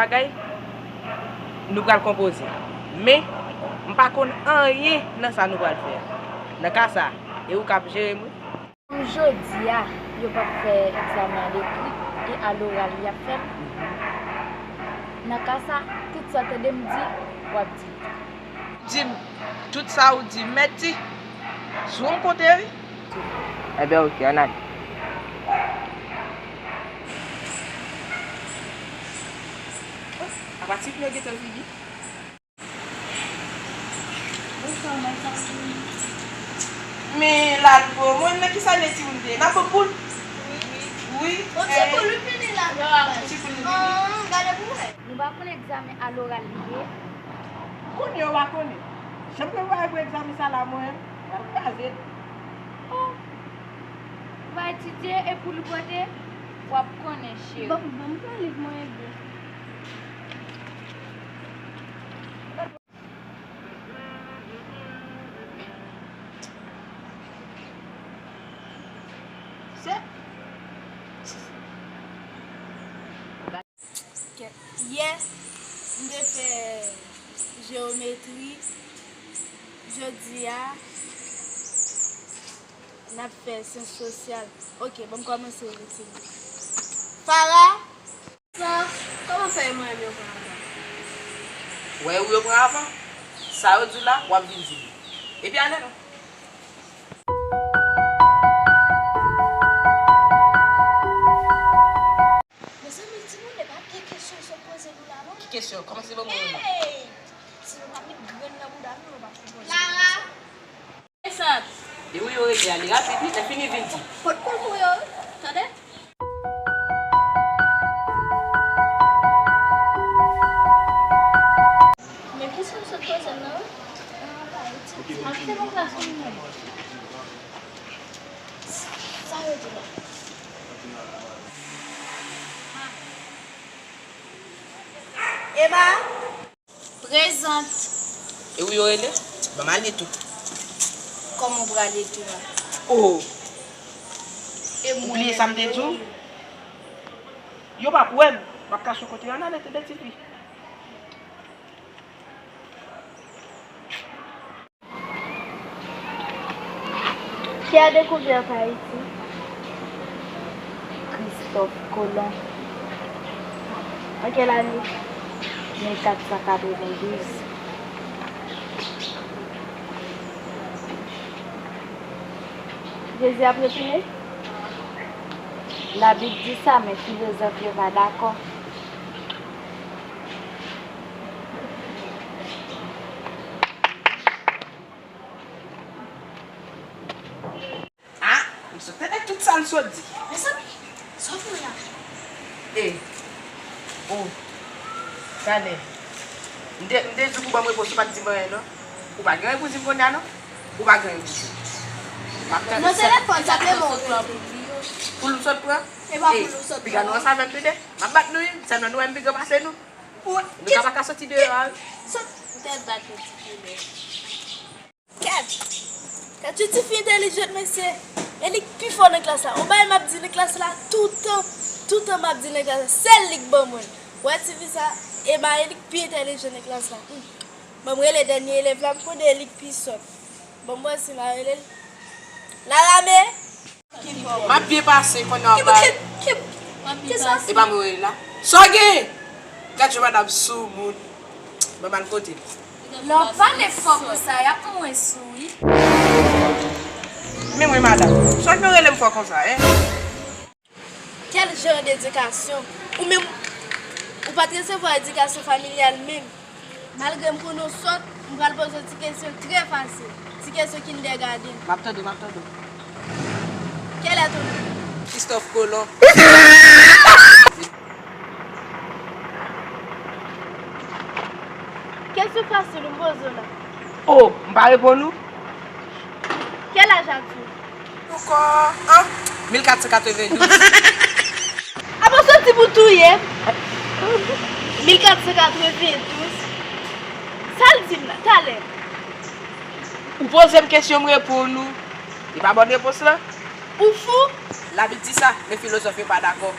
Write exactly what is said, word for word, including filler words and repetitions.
Bagay, nou pral konpoze. Men, m pa konn anyen nan sa nou pral fè a. Nan ka sa, e ou k ap jere m wi. Kòm jodi a, yo p ap fè egzamen alekri, e aloral y ap fè l, nan ka sa, tout sa w tande m di, w ap di. Di m tout sa ou di m, mèt di. Sou ou m konte wi. Ebyen, oke, ann ale. Apa ti pye gentan figi. Men l al pran mwen, nan kisa l ye timoun te ye? Nan bank poul? Wi, wi. Wi. Yon ti poul vini la. Yon ti poul vini. Gade pou wè. Nou pa konn egzamen aloral li ye. Kounye a w a konnen. Jan m pral pran egzamen sa la mwen, m ap kraze l. Oh. Ou va etidye epi w pote, w ap konnen, cheri. Bon, bon, m pran liv mwen ede. Se Yè, m te fè jewometri. Jodi a, n ap fè syans sosyal. Oke, ban m kòmanse etid. Fara. Sa, kòman fè mwen yo pran avan? Wè ou yo pran avan? Sa yo di w la, w ap vin di m. Epi ale non. Mezanmi, timoun, e pa vye kesyon yo sot poze nou la, non? Ki kesyon? Kòmanse ban mwen youn. Hey! Si nou pa met grenn nan bouda nou, nou p ap konpoze. Lara! Desant! E wi, yo rele, ale rapid, wi, lè fini vin di. Pot kòb pou yo, wi. Tande? Men kisa w sot poze m nan, wi? M ap fè nan klas mwen menm. Sa yo di la? Ema? Prezant. E ou yo rele? Ban m ale tou. Kòman w prale tou a? Oh! Ou bliye sa m te di w? Yo p ap wè m. M ap kache kote yo. Ann ale, tande, tifi. Qui a découvert Haïti? Christophe Colomb. En quelle année? Mil kat san katrevendouz. Jezi ap retounen? Labib di sa, men filozòf yo pa dakò. Ah, m sot tande tout sa l sot di. Mezanmi, sa w fè la? E, o, talè. M te, m te di w pou ban m repons, ou pa t di m anyen, non. Ou pa gen anyen pou di m kounye a, non. Ou pa gen anyen pou di m. M ap tann. Nan telefòn, sa te bon. Pou l sot pran? E pa pou l sot pran. Piga nou ansanm avè m, tande. M ap bat nou, wi. Sèlman nou wè m pi gran pase nou. Nou ka pa ka soti deyò a, wi. Sot. M te bat yon ti pi lè. Gad! Gad yon tifi entèlijan, mesye! E li k pi fò nan klas la. On bagay m ap di nan klas la, toutan, toutan m ap di nan klas la. Sèl li k ban mwen l. Wè tifi sa, Ema, e li k pi entèlijan nan klas la. Hmm. Ban m rele dènye elèv la, m konnen e li k pi sòt. Ban m wè si m a rele l. Larame! M ap byen pase, kounye a w ap bay. Ki, ki, ki, ki sa? E pa mwen rele la. Sa w gen? Gad yon madanm soumoun. Ban m al kote l. Lè w pale fò konsa, y ap mwen sou, wi. Men mwen, madanm. Sa w gen rele m fò konsa, en? Quel genre d'éducation? Ou menm, ou pa t resevwa edikasyon familyal menm. Malgre m konnen w sòt, m pral poze w ti kesyon trè fasil. Ti kesyon kindergarten. M ap tande w, m ap tande w. Quel est ton nom? Christophe Colomb. Kesyon fasil ou poze w la. Oh, m pa reponn ou? Quel âge as-tu? Ankò, an? Mil kat san katrevendouz. Apa w soti pou touye m? Mil kat san katrevendouz. Sa l di m la, talè? Ou poze m kesyon, m reponn ou. E pa bòn repons lan? Ou fou? Labib di sa, men filozòf yo pa dakò.